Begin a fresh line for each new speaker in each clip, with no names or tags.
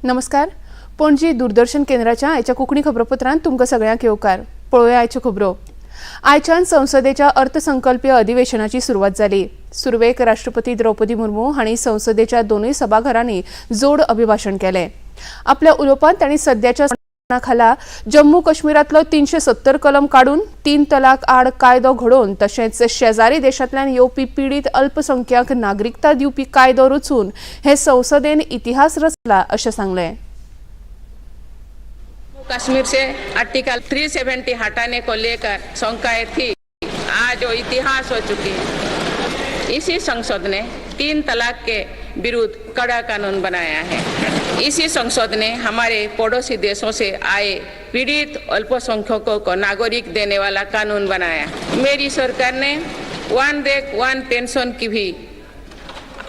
नमस्कार. पणजी दूरदर्शन केंद्राच्या आयच्या कोंकणी खबरापत्रांत तुमकां सगळ्यांक येवकार. पळोवया आयच्यो खबरो. आयच्यान संसदेच्या अर्थसंकल्पीय अधिवेशनाची सुरवात जाली. सुरवेक राष्ट्रपती द्रौपदी मुर्मू हांणी संसदेच्या दोनूय सभाघरांनी जोड अभिभाशण केलें. आपल्या उलोवपांत तांणी सद्याच्या खाला जम्मू काश्मीरांतलो 370 कलम काडून, तीन तलाक आड कायदो घडोवन, तशेंच शेजारी देशांतल्यान येवपी पिडीत अल्पसंख्याक नागरिकता दिवपी कायदो रचून हे संसदेन इतिहास रचला अशें सांगलें.
कश्मीर से आर्टिकल 370 हटाने को लेकर शंकाएं थी, आज वो इतिहास हो चुकी है। इसी संसद ने तीन तलाक के विरुद्ध कड़ा कानून बनाया है। इसी संसद ने हमारे पड़ोसी देशों से आए पीड़ित अल्पसंख्यकों को नागरिक देने वाला कानून बनाया। मेरी सरकार ने वन रैंक वन पेंशन की भी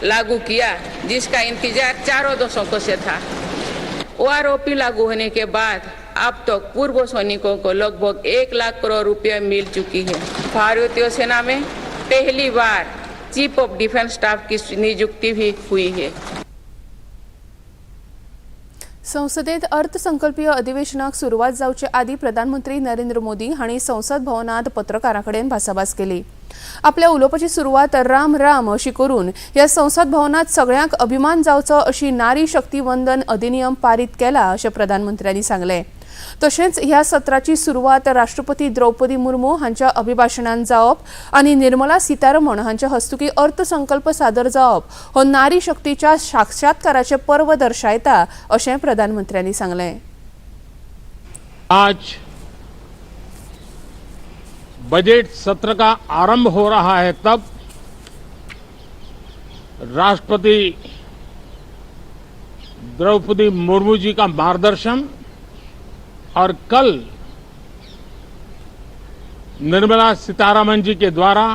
लागू किया, जिसका इंतजार चारों दशकों से था। ओआरओपी लागू होने के बाद अब तक पूर्व सैनिकों को लगभग 1 लाख करोड़ रुपए मिल चुकी है। भारतीय सेना में पहली bar chief of defence staff की नियुक्ति भी हुई है।
संसदेत अर्थसंकल्पीय अधिवेशनाक सुरवात जावचे आदीं प्रधानमंत्री नरेंद्र मोदी हांणी संसद भवनांत पत्रकारां कडेन भासाभास केली. आपल्या उलोवपाची सुरवात "राम राम" अशी करून ह्या संसद भवनांत सगळ्यांक अभिमान जावचो अशी नारी शक्ती वंदन अधिनियम पारीत केला अशें प्रधानमंत्र्यांनी सांगलें. तशेंच ह्या सत्राची सुरवात राष्ट्रपती द्रौपदी मुर्मू हांच्या अभिभाशणान जावप आनी निर्मला सीतारमण हांच्या हस्तुकी अर्थसंकल्प सादर जावप हो नारी शक्तीच्या साक्षात्काराचें पर्व दर्शायता अशें प्रधानमंत्र्यांनी सांगलें.
आज बजट सत्र का आरंभ हो रहा है, तब राष्ट्रपति द्रौपदी मुर्मू जी का मार्गदर्शन और कल निर्मला सीतारमन जी के द्वारा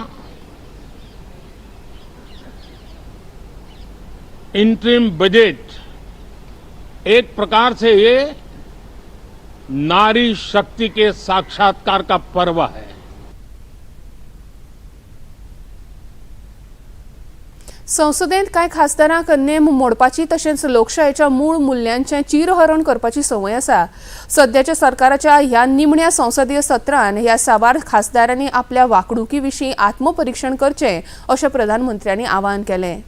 इंटरिम बजट, एक प्रकार से ये नारी शक्ति के साक्षात्कार का पर्व है।
संसदेंत कांय खासदारांक नेम मोडपाची तशेंच लोकशायेच्या मूळ मुल्यांचें चिरहरण करपाची संवय आसा. सद्याच्या सरकाराच्या ह्या निमण्या संसदीय सत्रान ह्या साबार खासदारांनी आपल्या वागणुकी विशीं आत्मपरिक्षण करचें अशें प्रधानमंत्र्यांनी आवाहन केलें.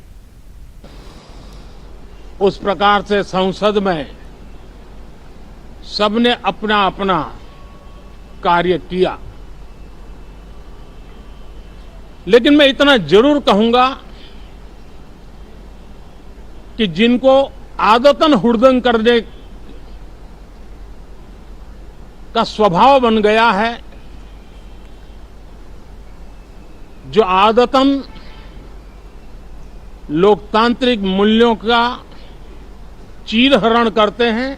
उस प्रकार से संसद में सबने अपना अपना कार्य किया, लेकिन मैं इतना जरूर कहूंगा कि जिनको आदतन हुड़दंग करने का स्वभाव बन गया है, जो आदतन लोकतांत्रिक मूल्यों का चीरहरण करते हैं,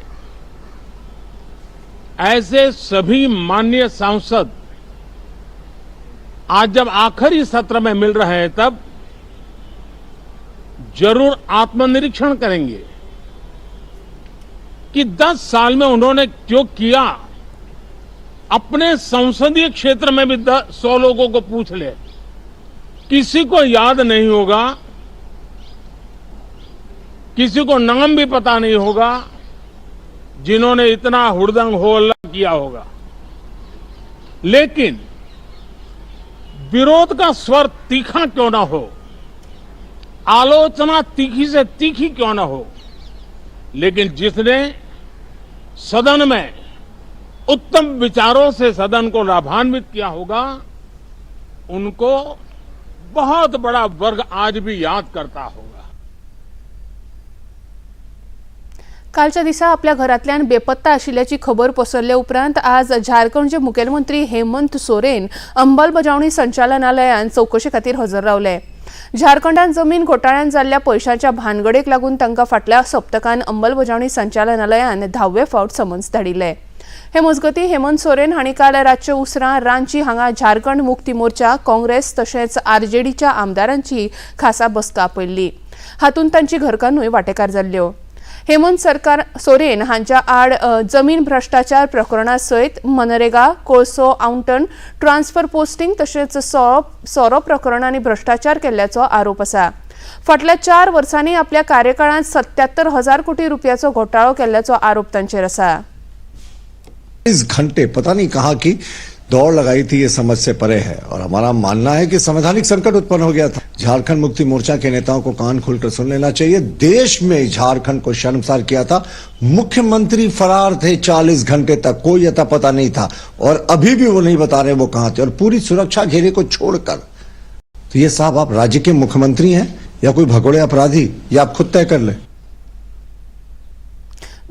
ऐसे सभी माननीय सांसद आज जब आखिरी सत्र में मिल रहे हैं, तब जरूर आत्मनिरीक्षण करेंगे कि 10 साल में उन्होंने जो किया, अपने संसदीय क्षेत्र में भी 100 लोगों को पूछ ले, किसी को याद नहीं होगा, किसी को नाम भी पता नहीं होगा जिन्होंने इतना हुड़दंग हो हल्ला किया होगा। लेकिन विरोध का स्वर तीखा क्यों ना हो, आलोचना तीखी से तीखी क्यों ना हो, लेकिन जिसने सदन में उत्तम विचारों से सदन को लाभान्वित किया होगा, उनको बहुत बड़ा वर्ग आज भी याद करता होगा।
कालच्या दिसा आपल्या घरांतल्यान बेपत्ता आशिल्ल्याची खबर पसरले उपरांत आज झारखंडचे मुखेलमंत्री हेमंत सोरेन अंमलबजावणी संचालनालयान चवकशे खातीर हजर रावले. झारखंडात जमीन घोटाळ्यान जाल्ल्या पयशांच्या भानगडेक लागून तांकां फाटल्या सप्तकान अंमलबजावणी संचालनालयान 10वे फावट समन्स धाडिल्ले. हे मजगतीं, हेमंत सोरेन हांणी काल रातचे उसरां रांची हांगा झारखंड मुक्ती मोर्चा, काँग्रेस तशेंच आरजेडीच्या आमदारांची खासा बसका आपयल्ली. हातूंत तांची घरकान्नूय वांटेकार जाल्ल्यो. हेमंत सरकार सोरेन हांच्या आड जमीन भ्रश्टाचार प्रकरणा सयत मनरेगा, कोळसो आवंटन, ट्रान्सफर पोस्टिंग तशेंच सोरो प्रकरणांनी भ्रश्टाचार केल्ल्याचो आरोप आसा. फाटल्या 4 वर्सांनी आपल्या कार्यकाळांत 77,000 कोटी रुपयाचो घोटाळो केल्ल्याचो आरोप तांचेर आसा.
इस घंटे पता नहीं कहाँ की दौड़ लगाई थी, ये समझ से परे है और हमारा मानना है कि संवैधानिक संकट उत्पन्न हो गया था. झारखंड मुक्ति मोर्चा के नेताओं को कान खोलकर सुन लेना चाहिए. देश में झारखंड को शर्मसार किया था. मुख्यमंत्री फरार थे 40 घंटे तक, कोई अता पता नहीं था और अभी भी वो नहीं बता रहे वो कहां थे और पूरी सुरक्षा घेरे को छोड़कर. तो ये साहब, आप राज्य के मुख्यमंत्री हैं या कोई भगोड़े अपराधी, ये आप खुद तय कर ले.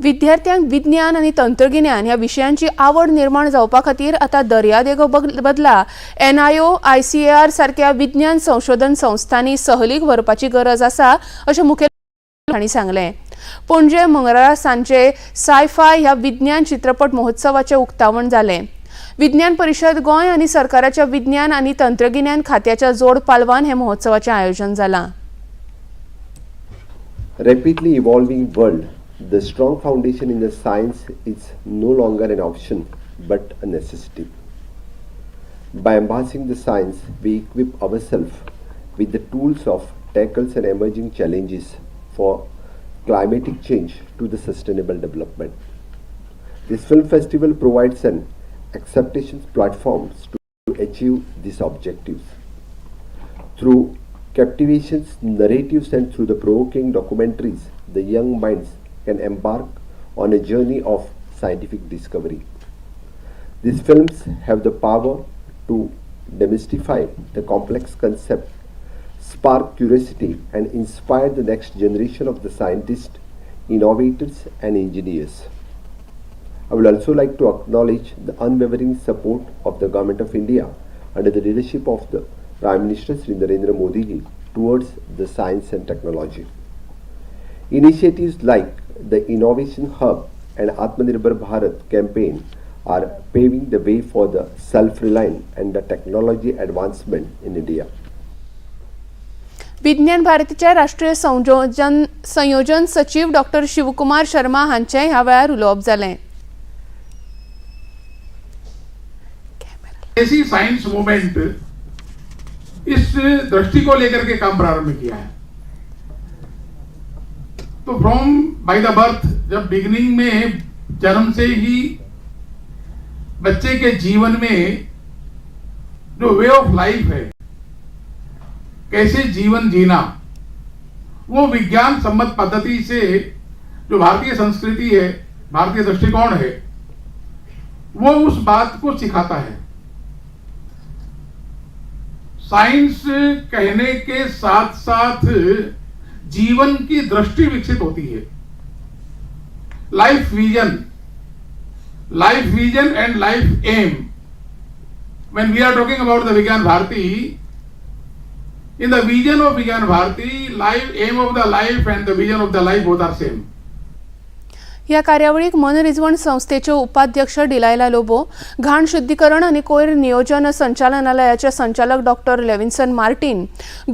विद्यार्थ्यांक विज्ञान आनी तंत्रगिन्यान ह्या विशयांची आवड निर्माण जावपा खातीर आतां दर्यादेगो बदला एनआयओ, आयसीएआर सारक्या विज्ञान संशोधन संस्थांनी सहलीक व्हरपाची गरज आसा, अशें मुखेल हांणी सांगलें. पणजे मंगळारा सांजे सायफाय ह्या विज्ञान चित्रपट महोत्सवाचें उक्तावण जालें. विज्ञान परिशद गोंय आनी सरकाराच्या विज्ञान आनी तंत्रगिन्यान खात्याच्या जोड पालवान हे महोत्सवाचें आयोजन जालां.
Rapidly evolving world, the strong foundation in the science is no longer an option but a necessity. By embracing the science, we equip ourselves with the tools of tackles and emerging challenges for climatic change to the sustainable development. This film festival provides an acceptance platforms to achieve these objectives. Through captivations, narratives, and through the provoking documentaries, the young minds can embark on a journey of scientific discovery. These films have the power to demystify the complex concept, spark curiosity, and inspire the next generation of the scientists, innovators, and engineers. I would also like to acknowledge the unwavering support of the Government of India under the leadership of the Prime Minister Sri Narendra Modi ji towards the science and technology. Initiatives like the Innovation Hub and Atmanirbhar Bharat campaign are paving the way for the self-reliant and the technology advancement in India.
विज्ञान भारतीचे राष्ट्रीय संयोजन सचीव doctor Shivkumar Sharma हांचें ह्या वेळार उलोवप जालें.
AC science movement इस दृष्टि को लेकर के काम प्रारंभ किया है. तो फ्रॉम बाय the birth, जब बिगिनिंग में जन्म से ही बच्चे के जीवन में जो वे ऑफ लाइफ है, कैसे जीवन जीना, वो विज्ञान सम्मत पद्धति से जो भारतीय संस्कृति है, भारतीय दृष्टिकोण है, वो उस बात को सिखाता है. साइंस कहने के साथ साथ जीवन की दृष्टि विकसित होती है. Life vision, life vision and life aim. When we are talking about the Vigyan Bharati, in the vision of Vigyan Bharati, life aim of the life and the vision of the life both are same.
ह्या कार्यावळीक मनरिजवण संस्थेचे उपाध्यक्ष Delilah Lobo, घाण शुद्धीकरण आनी कोयर नियोजन संचालनालयाचे संचालक डॉक्टर लेविन्सन मार्टीन,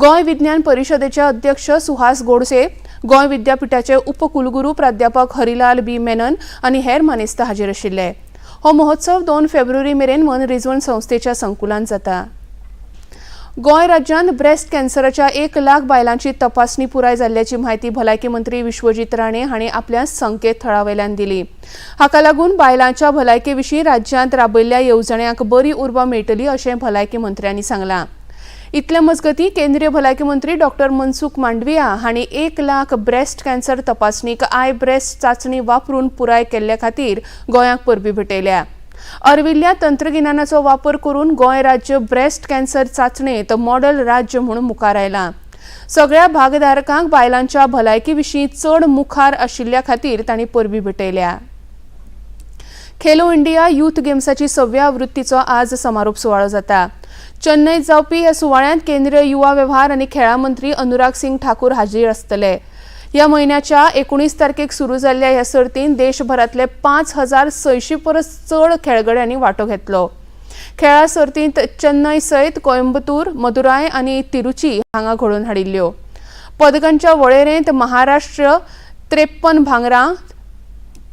गोंय विज्ञान परिशदेचे अध्यक्ष सुहास गोडसे, गोंय विद्यापिठाचे उपकुलगुरू प्राध्यापक हरिलाल बी मेनन आनी हेर मानेस्त हाजीर आशिल्ले. हो महोत्सव 2 फेब्रुवारी मेरेन मनरिजवण संस्थेच्या संकुलान जाता. गोंय राज्यांत ब्रेस्ट कॅन्सराच्या 1 लाख बायलांची तपासणी पुराय जाल्ल्याची म्हायती भलायकी मंत्री विश्वजीत राणे हांणी आपल्या संकेतथळा वयल्यान दिली. हाका लागून बायलांच्या भलायके विशीं राज्यांत राबयल्ल्या येवजण्यांक बरी उर्बा मेळटली, अशें भलायकी मंत्र्यांनी सांगलां. इतले मजगतीं, केंद्रीय भलायकी मंत्री डॉक्टर मनसुख मांडविया हांणी 1 लाख ब्रेस्ट कॅन्सर तपासणीक I breast चांचणी वापरून पुराय केल्ले खातीर गोंयाक परबीं भेटयल्या. अर्विल्ल्या तंत्रगिन्यानाचो वापर करून गोंय राज्य ब्रेस्ट कॅन्सर चांचणेत मॉडेल राज्य म्हूण मुखार आयलां. सगळ्या भागधारकांक बायलांच्या भलायकी विशीं चड मुखार आशिल्ल्या खातीर तांणी परबीं भेटयल्या. खेलो इंडिया युथ गेम्साची सव्या आवृत्तीचो आज समारोप सुवाळो जाता. चेन्नईत जावपी ह्या सुवाळ्यांत केंद्रीय युवा वेव्हार आनी खेळां मंत्री अनुराग सिंग ठाकूर हाजीर आसतले. ह्या म्हयन्याच्या 19 तारखेक सुरू जाल्ल्या ह्या सर्तीन देशभरांतले 5600 परस चड खेळगड्यांनी वांटो घेतलो. खेळां सर्तींत चेन्नय सयत कोयंबतूर, मदुराय आनी तिरुची हांगा घडोवन हाडिल्ल्यो. पदकांच्या वळेरेंत महाराष्ट्र 53 भांगरां,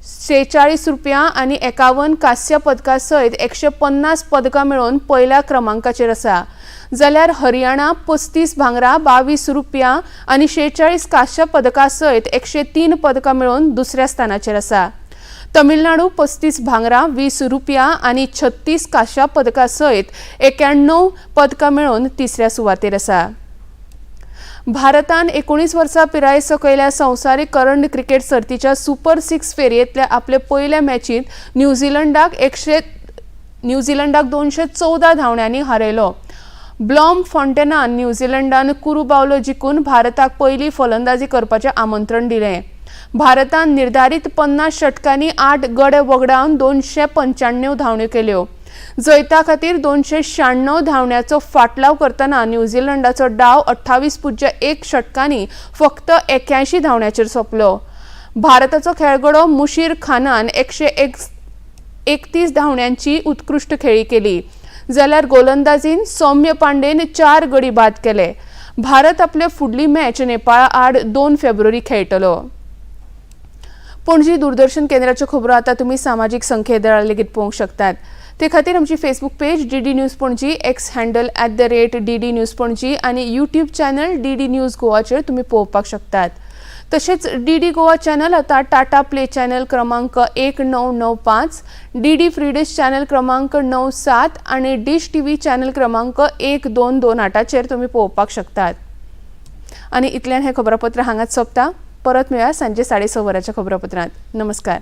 46 रुपया आनी 51 कांस्य पदकां सयत 150 पदकां मेळोवन पयल्या क्रमांकाचेर आसा. जाल्यार हरियाणा 35 भांगरा, 22 रुपया आनी 46 कांश्या पदकां सयत 103 पदकां मेळोवन दुसऱ्या स्थानाचेर आसा. तमिळनाडू 35 भांगरा, 20 रुपया आनी 36 कांश्या पदकां सयत 91 पदकां मेळोवन तिसऱ्या सुवातेर आसा. भारतान 19 वर्सां पिराये सकयल्या संवसारीक करंड क्रिकेट सर्तीच्या सुपर सिक्स फेरयेंतल्या आपले पयल्या मॅचींत न्यूझीलंडाक 214 धांवड्यांनी हारयलो. ब्लॉम फॉन्टेनान न्यूझीलंडान कुरू बावलो जिखून भारताक पयली फलंदाजी करपाचें आमंत्रण दिलें. भारतान निर्धारीत 50 षटकांनी 8 गडे वगडावन 295 धांवड्यो केल्यो. जैता खातीर 296 धांवड्याचो फाटलाव करतना न्यूझीलंडाचो डाव 28.1 षटकांनी फक्त 81 धांवड्याचेर सोंपलो. भारताचो खेळगडो मुशीर खानान 131 धांवड्यांची उत्कृश्ट खेळी केली, जाल्यार गोलंदाजीन सौम्य पांडेन 4 गडी बाद केले. भारत आपले फुडली मॅच नेपाळा आड 2 फेब्रुवारी खेळटलो. पणजी दूरदर्शन केंद्राच्यो खबरो आतां तुमी सामाजीक संकेतथळार लेगीत पळोवंक शकतात. ते खातीर आमची Facebook page DD News Panaji, X handle @DDNews Panaji आनी यूट्यूब चॅनल डीडी न्यूज गोवाचेर तुमी पळोवपाक शकतात. तशेंच डीडी गोवा चॅनल आतां टाटा प्ले चॅनल क्रमांक 1995, डीडी फ्री डिश चॅनल क्रमांक 97 आनी डिश टीव्ही चॅनल क्रमांक 1228चेर तुमी पळोवपाक शकतात. आनी इतल्यान हें खबरापत्र हांगाच सोंपता. परत मेळया सांजे 6:30 वरांच्या खबरापत्रांत. नमस्कार.